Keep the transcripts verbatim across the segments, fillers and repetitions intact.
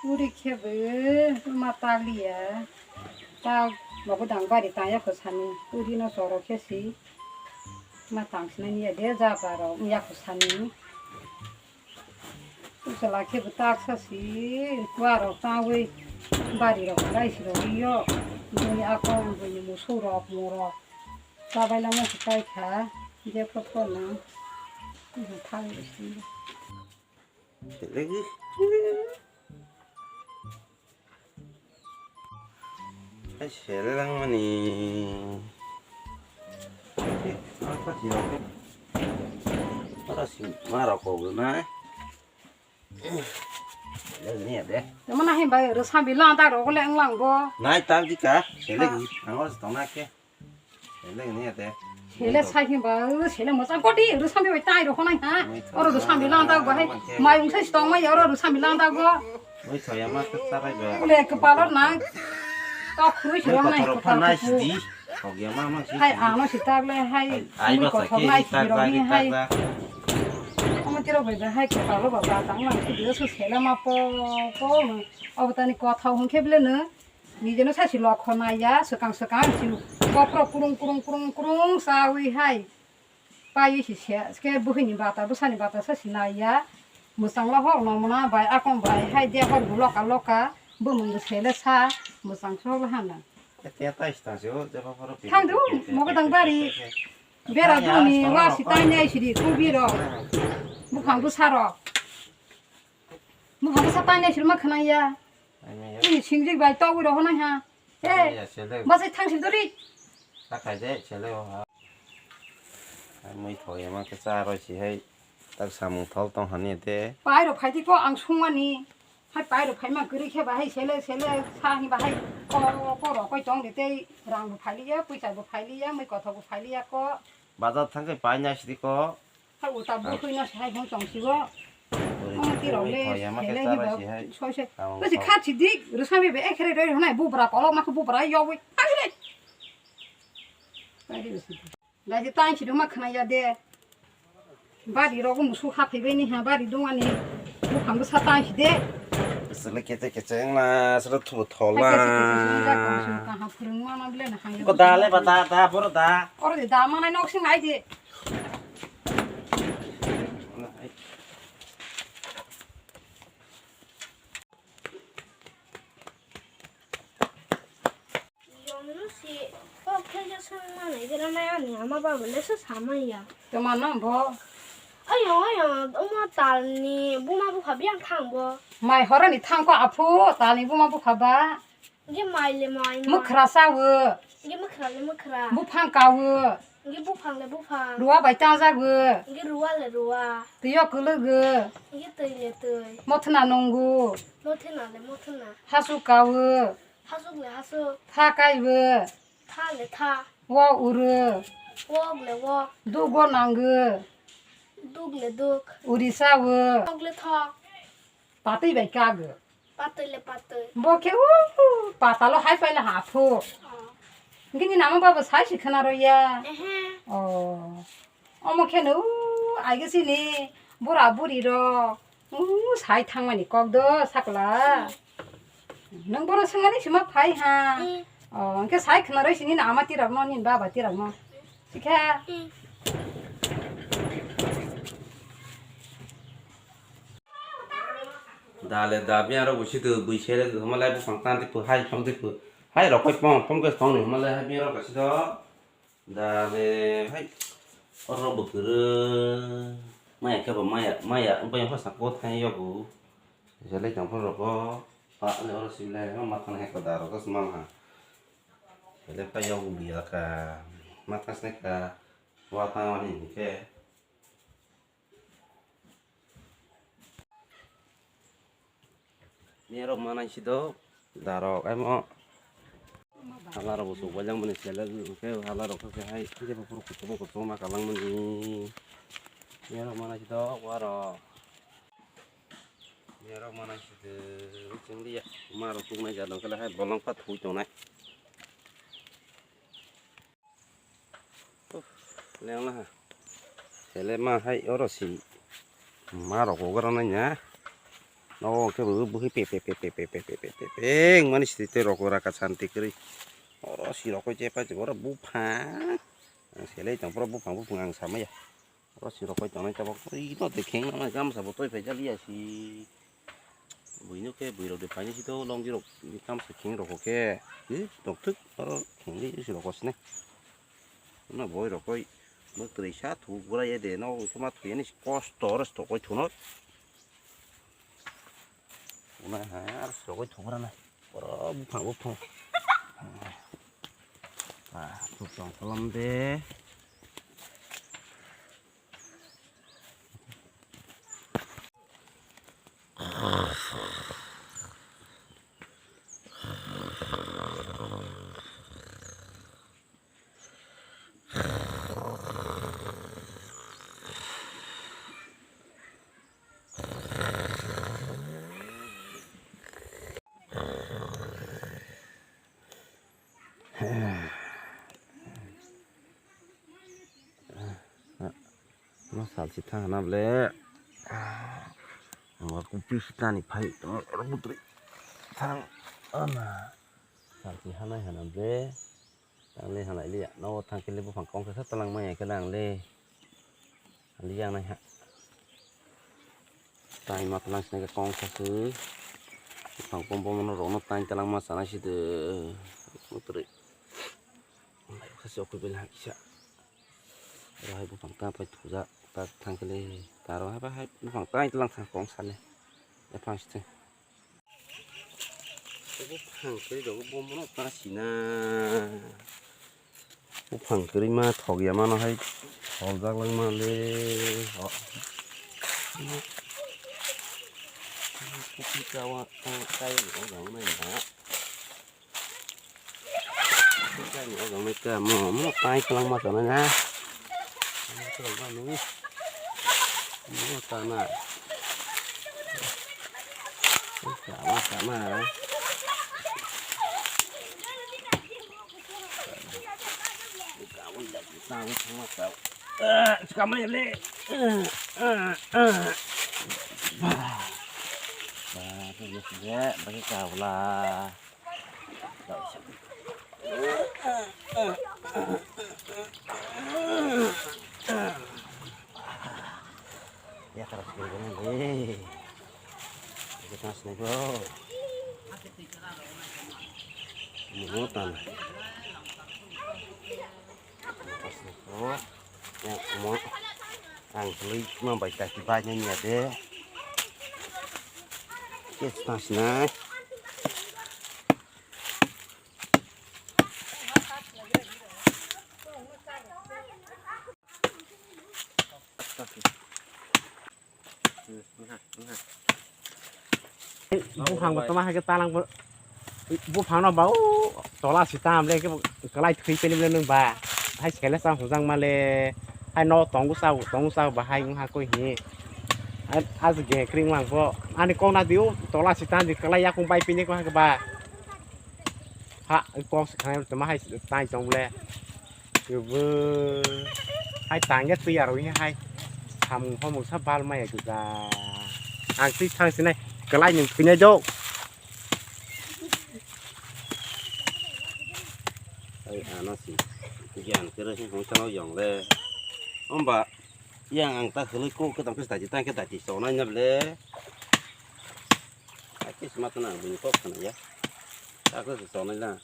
Uri khe bo ma taliya. Ta nogo dang bari tang ya kho sani. Uri no choro khe si. Ma tang sinani ya de ja baro ya kho sani. Usala khe bo tak sa si. Wa rok ta wi bari rok rai si rok yo. Bini akong bini musu rok mo rok. Ta bai lama si tai kha. Je pho pho na. Thang si. Selegi. Ai, sele langmani. Apa sih, oke? Ora si marok ko na. Sele ni ade. Tamo na him bai ro sambi lang ta ro ko leng lang bo. Nai ta di ka, selegi. Angor tong na ke. Sele ni ade. Sele sai him ba, sele mo sang ko di, ro sambi bai tai ro ko nai ha. Oro ro sambi lang ta go hai. Mai ung sai tong mai oro ro sambi lang ta go. Oi thoya ma ke sarai ba. Le ke palor na. Ta khrui si ro nai ko ta. Hai ano si tak le hai. Ai ba sa ke tak ba ke tak ba. Omo tiro bai bai hai ke palor ba ba tang lang si dio su sele ma po po. Obo tani ko thau hung khe bile no. Nijeno saisi lokho naiya, swkang swkang si bokhorok kurung kurung kurung kurung chawi hai. Paiwi si se, se buhini bata, bwsani bata saisi naiya. Mwchangla hok nongmana bai, akong bai hai de hor bu loka loka, bumung bo sele sa, mwchang sok la hana. Thang du, mogodang bari. Bera duni, wasi tainai sidi, kubi rok. Bukhang bwsa rok. Bukhang bwsa tainai sidi ma khwnaya. Ani singjik bai togwi rok honai ha. He. Masai thang si dori. Takai de chele o ha. Mui thoi ma ke cha roi si hai. Tak samung thol tong hani te. Pai rok phai di ko ang sungmani. Hai pai rok phai ma kwrwi khe bahai sele sele sa hi bahai ko ko rok koi tong de tei rang bo phai liya, puisa bo phai liya, mui kothok bo phai liya ko. Bazar thang khe pai nai sidi ko. Hai uta bo khui no sai hong tong si bo. Ang ti rok le sele hi ba soi se. Basi khat si dik rwsami be ekhere roi honai bubra kolok ma khe bubra yogwi. Thang le. Pai de basi. Gaji tang si duma khna ya de. Bari rogo musu ha phaibai ni ha bari dungani. Bukhang bwsa tang si de. Sele kete kete na sele thu thol na. Kaha phwrwng mano bile na hang. Ko da le ba da da boro da. Oro de da manai nok sing ai de. Yongnu si kok khe je song manai jera nai ani ama baba le se samai ya. Toma no bo. Ayo ayo omo talni buma bupha biyang thang bo. Mai horani thang ko aphu talni buma bupha ba. Nge mai le mai ma. Mukhra sawo. Nge mukhra le mukhra. Buphang kawo. Nge buphang le buphang. Ruwa bai ta jago. Nge ruwa le ruwa. Twiyo kwlwgo. Nge twi le twi. Mothna nungo. Mothna le mothna. Hasu kawo. Hasuk le hasuk. Tha kaibo. Tha le tha. Wo uro. Wok le wok. Dugo nango. Duk le duk. Uri sawo. Thok le thok. Patwi bai kago. Patwi le patwi. Bo khe u patalo hai paila haphu. Oh. Gini namo babo sai si khna roya. Ehe. Oh. Omo khe no u aige sini bura buri ro. U sai thangmani kok do sakla. Nang bono sengani sima phai ha. Mm. Oh, hwnkhe sai khna roi sini na ama tirok no nin baba tirok no. Sikha. Mm. Dale da biya ro busi tu bui sele tu malai bu pang tan ti pu hai pang ti pu. Hai ro koi pong pong ke pong ni malai hai biya ro kasi do. Dale hai oro bukuru maya kebo maya maya bai yang pha sakbo thai yogo. Jale jang pha roko pa le oro sibile ma thang hai ko da ro ko sma ha. Jale pa yogo biya ka ma thang sne ka wa thang ani ke. Nirok manai si do darok emo. Hala rok bo chuk bai lang mani sele hwnkhe hala rok khe hai je bo phuru kuchuk kuchuk ma kalang mani. Nirok manai si do waro. Nirok manai si do chwng liya ma rok chuk nai jadon khe hai bolong pha thui tongnai. Uff, lengla ha. Sele ma hai oro si. Ma rok ogra nai nya. O khe bo bwkhe pe pe pe pe pe pe pe pe pe pe wngmani site tei rok raka santi kwrwi. Oro si rokoi chepai oro buphang. Ang selai tong pura buphang buphang ang samaya. Oro si rokoi tongnai tabok ino de kheng nang gamsa bo toi phai jaliya si. Buino khe buirok de paini si to longdi rok gamsa kheng rok khe. Hi tongthwk oro khengdi si rokoi sine. Na boi rokoi no twrwi sa thu gura ye de no khe ma thuyani kosto oro si tokoi thuno. Una ha, ar sogoi thungra na. Oro buphang buphang. Ah, buphang kolom de. No salchi thang hana ble. Ang kupi sitani phai tong oro butri thang ana. Salchi hanai hana ble. Tang le halai liya. No thang khe le buphang kong khe sa talang maya khe lang le. Hali yang nai ha. Tai ma talang sinai khe kong sa se. Buphang pom pom no rok no tai talang ma sanai si de. Mutri. Mai kha se okui bela ha kisa. Ro hai buphang ta pai thuja ta thang khe le. Ta ro hai ba hai buphang tai talang thang kong sa le. Ya phang si. Buphang kwrwi rok bomono ta sina. Buphang kwrwi ma thok ya mano hai soljak langma le. Kupi kawa kai o gang nai ba. Kupi kai o gang nai ka mo mo kai kalang ma sana na. Mo ta na. Mo ta na. Sama, sama. Kamu ya, kamu sama kau. Eh, kamu ya le. Eh, eh, eh. Bah. Bah, tu ya sudah, bagi kau lah. Yakar sini dulu, eh. Kita sini, bro. Mau tan. Asli ko. Ya, mo. Ang beli ma bai ta ki bai ni ya de. Kes tas na. Buphang bo toma hai khe talang bo, buphang no ba o tola si tam le khe bo kwlai thwi peni le nung ba. Hai se le sa hujang ma le. Hai no tongu sa tongu sa ba hai wng ha koi hi. Aji ge kring lang bo ani kong na di o tola si tam di kwlai yakung bai peni ko ha khe ba. Ha kok se khanai toma hai tai tong le. Kebo. Hai tangya twi aro hi hai. Samung homung sa bal maya kisa. Ang twi thang sinai. Kwlai nung thwinai do. Ai ano si. Gian kere si hong chano yong le. Omba. Yang ang ta khwlwi kok kwtam khe dati tang khe dati sonai na ble. Ai khe sma tana ang bini kok khana ya. Ta khe sonai na.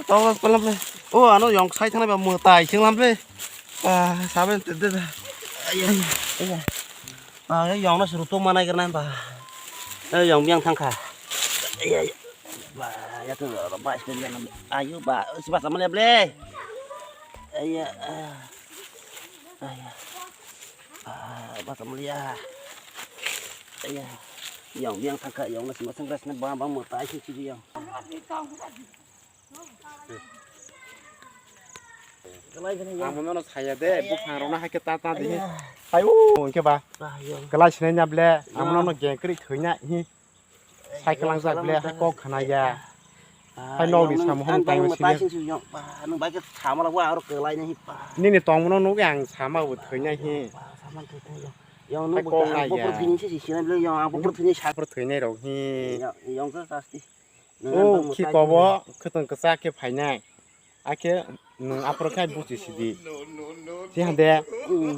Tawang palam le. O ano yong sai thangna ba mo tai sing lam le. Ah, saben te de. Ai ai. Ah, yong na suru to manai kena ba. Eh, yong biang thangkha. Ai ai. Ba, ya tu ba sing ayo ba, si ba sama le ble. Ai ya. Ai ya. Ah, ba sama le ya. Ai ya. Yong biang thangkha yong na si ma sang ras na ba ba mo tai si si yong. Ang mono saya de, buphang rokno hai khe ta ta di. Hai o, hwnkhe ba. Kwlai sinai nya ble, ang mono geng kwrwi thwina hi. Sai kwlangjak ble, hai kok khna ya. Hai nok ni samo hom tai sini. Nini tongmano nugwi ang sama bo thwina hi. Hai kok na ya. Bopor thwinai rok hi. O, khi kobo, khwtwng kwchak khe phainai. Akhe nwng aphuru khe buchi sidi. Siya de,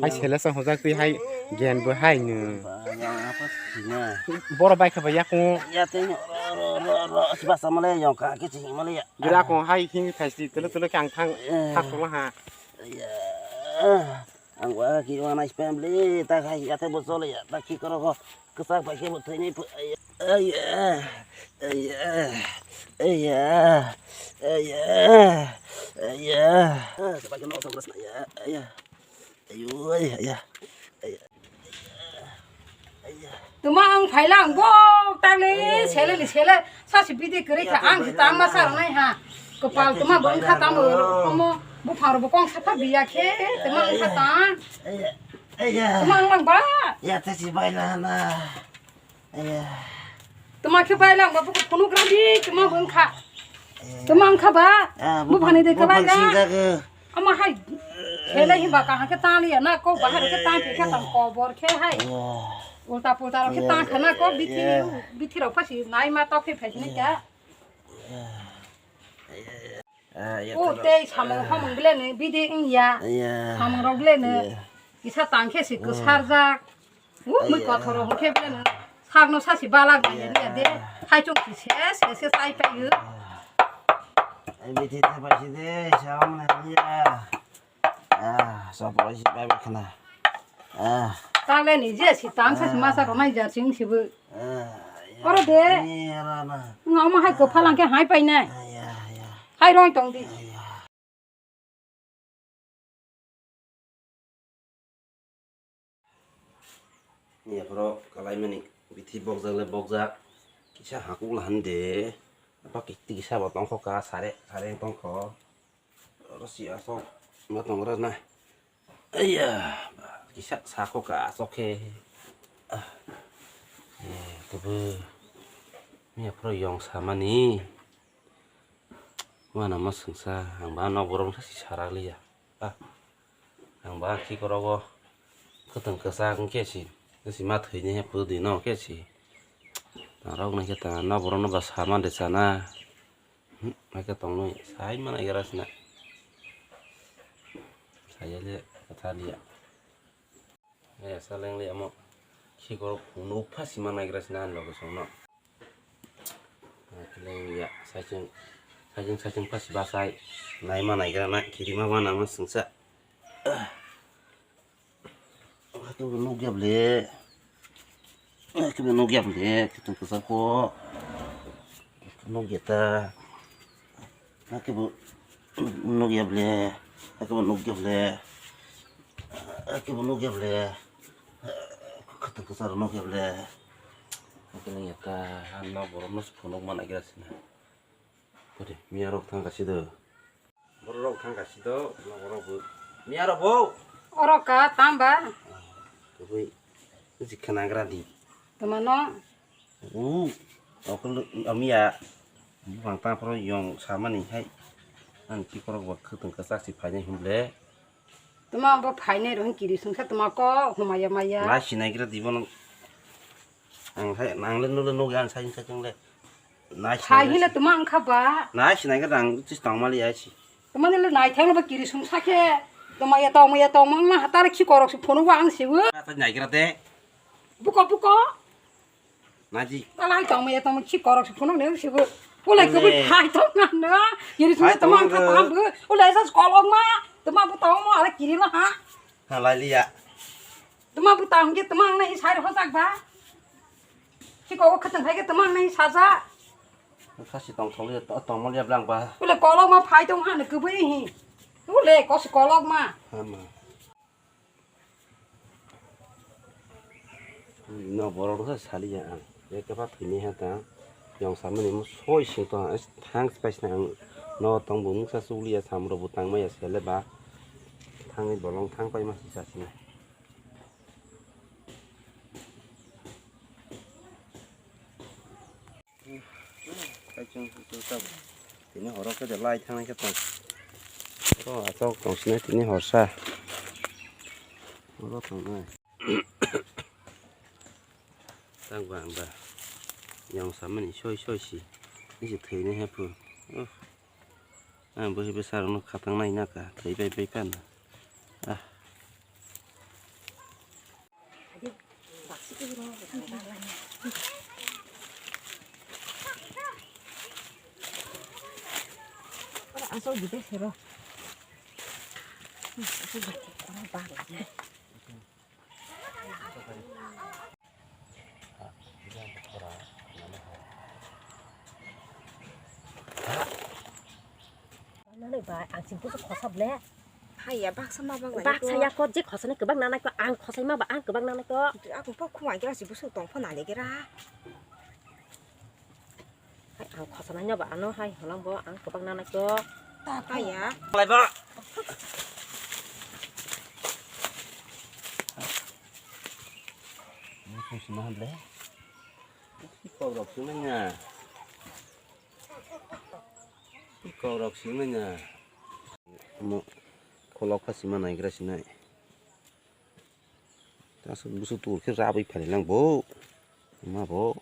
hai sele sa hojak twi hai gen bo hai nwng. Boro bai kha ba yakung. Gira kong hai hing thai sidi tele tele khe ang thang thang song ha. Ang wa ki wa nice family ta khai ya te bo chole ya ta ki koro ko kwchak bai khe bo thwinai phu. Aya, aya, aya, aya, aya, aya. Kwchak bai khe no thang ya, aya. Ayo, aya, aya. Tuma ang phaila ang bo tang le sele ni sele sa si bidi kwrwi kha ang si tang ma sa nai ha. Kopal tuma bo wngkha tamo omo buphang rok bo kong sapha biya khe tuma wngkha tang. Tuma wng lang ba. Ya te si bai la na. Tuma khe bai lang ba buko phunuk ra di tuma bo wngkha. Tuma wngkha ba. Buphang ni de ka bai la. Ama hai. Khele hi ba kaham khe tang liya na ko bahar khe tang khe tang kobor khe hai. Ulta pulta rok khe tang kha na ko bithi bithi rok phasi nai ma tok khe phasi ni kya. O tei samung hamung bile ni bidi wngya. Samung rok bile ni kisa tang khe si kwsarjak. Mui kothoro hwnkhe bele no sakno sasi balak manya niya de. Hai chwng si se se se chai paio. Ai bithi ta paisi de, saung na niya. Ah, so paisi pai khana. Ah. Tale ni je si tang sasi masa ko nai jar sing sibu. Oro de. Ngama hai ko phalang khe hai pai nai. Hai roi tong di. Ni aphoro kalaimani bithi bokjak le bokjak. Kisa hakuk lahan de. Apa kiti kisa bo tongkho ka sare sare tongkho. Oro si asok ma tong rw na. Aiya, kisa sakho ka asok khe. Ah. Eh, tebe. Ni aphoro yong samani. Uanama swngsa, ang ba nok borok wngkha si sarak liya. Ah, ang ba khi korogo khwtwng kwchak wngkhe si, si ma thwini he pwdwi no khe si. Narok naikhe ta nok borok no ba sama de chana. Hmm, naikhe tongno sai mana igra sina. Saya je kata liya. Eh, saleng le amo. Khikoro phunuk pha sima naigra sina ang loge songno. Kileng ya, saichung, saichung, saichung pha si basai. Naima naigra na, kirima wana ma sungsa. Khato nuk ya ble. Khato nuk ya ble, khato kusa ko. Nuk ya ta. Hake bo nukya ble, hake bo nukya ble, hake bo nukya ble, khatung kwcharo nukya ble. Hake nang yata, ha nok borok no phunuk mana gira sina. Kode, miya rok thang kasi do. Borok rok thang kasi do, nok borok bo. Miya rok bo. Oro ka, tamba. Kubui, jikha nagra di. Tama no. U, okol, amiya, buphang tangphoro yong samani hai, ang kikorok bo khwtwng kwchak si phainai hwnle. Tuma bo phainai rw hwn kiri sungsa tuma ko humaya maya. Nai sinai gira dibo nang. Ang hai, ang le nule nugi ang sai sai le. Nai sinai gira. Phai hile tuma ang kha ba. Nai sinai gira ang chis tang mali ai si. Tuma le nai thang ba kiri sungsa khe. Tuma ya tong ya tong mang na hatar khi korok si phone wa ang si wo. Nai gira de. Buko buko. Naji. Talai tong maya tong khi korok si phunuk ne si bo. Ulai ke bui phai tong na na. Yeri sung tong kha tong bu. Ulai sa kolok ma. Tuma bu tong ma ala kiri la ha. Ha lai liya. Tuma bu tong ge tuma na hi sai ho sak ba. Khi ko khatang phai ge tuma na hi sa ja. Sa si tong thong liya tong ma liya blang ba. Ulai kolok ma phai tong ha ne ke bui hi. Ulai ko si kolok ma. Ha ma. No borok rok saliya ang. Ekaba thwini ha ta. Yong samani mo soi sing to ang. Thanks paisna ang. No tong bo mungsa sukliya, samrok bo tangmaya sele ba. Thangwi bolong thang paima si sasina. Tini horo khe de lai thangnai khe tong. Oro achok tong sini tini horsa. Oro tongnai. Tang ba ang ba. Yang samani soi soi si. Ni si thwinai he phu. Uff. Ang bo hibe sarong no khatang nai na ka. Thwi bai bai pan. Ah. Asal gitu sih, Bro. Asal gitu, Bro. Bang lagi. Nani bai, ang chini busu khosa ble. Haiya, baksa ma bang lagi. Baksa ya ko, je khosa ni kwbang nanai ko, ang khosai ma ba, ang kwbang nanai ko. Aku pa khumai kira si busu tong pho nani kira. Hai, ang khosa nai no ba, ano hai, holang bo, ang kwbang nanai ko. Ta pa ya. Lai ba. Ini khusus mah ble. Kau rok sini nya. Kok rok sima nya. Mo kholok pha sima naigra sinai. Aswk busu tur khe rabwi phari lang bo. Ma bo.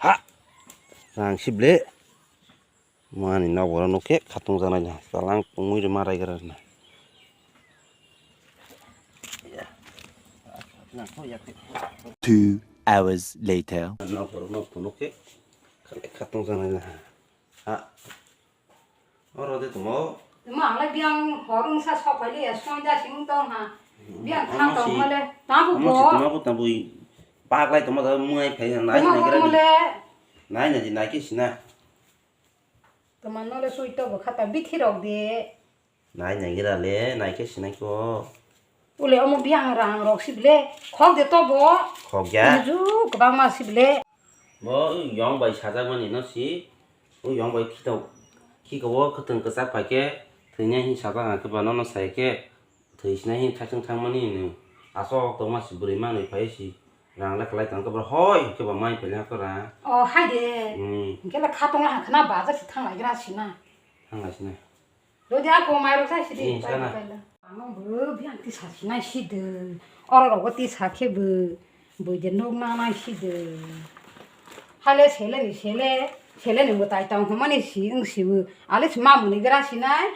Ha! Rang sible. Mani nok bora nuk khe khatung janai na. Salang tongwi rima raigra na. Two hours later. Nok bora nuk phunuk khe khatung janai na. Ha. Oro de tumo. Tamo ang lai biang hor wngsa sok phai le ya, soi da sing tong ha. Biang thang tong mole. Tamo bo. Tamo bo tamo. Pak lai tamo da muai phai na nai na gra. Mole. Nai na di nai khe sina. Tamo nole soi to bo khata bithi rok de. Nai nai gra le nai khe sinai ko. Ule omo biang rang rok si bile. Khok de to bo. Khok ya. Ju kwbang ma si bile. Bo yong bai sajak mani no si. O yong bai khito, khiko o khwtwng kwchak pai khe thwinai hin sajak ang khe ba nono sai khe thwi sinai hin thaisung thangmani hwnwi aswk tongma si bwrwi manwi phai si rang le kwlai tong khe bo hoi khe bo mai phailai khe rang. O hai de. Hmm. Hwnkhe le kha tongla ha khna bajar si thanglai gra sina. Thanglai sina. Dodi ako mairok sai sidi. Eh, sana. Ano bo biang tisa sinai sidi. Oro rogo tisa khe bo, bo je nok nanai sidi. Hale sele ni sele, sele ni mwtai tong hwnmani si wng si bo. Ale si mamuni gra sinai.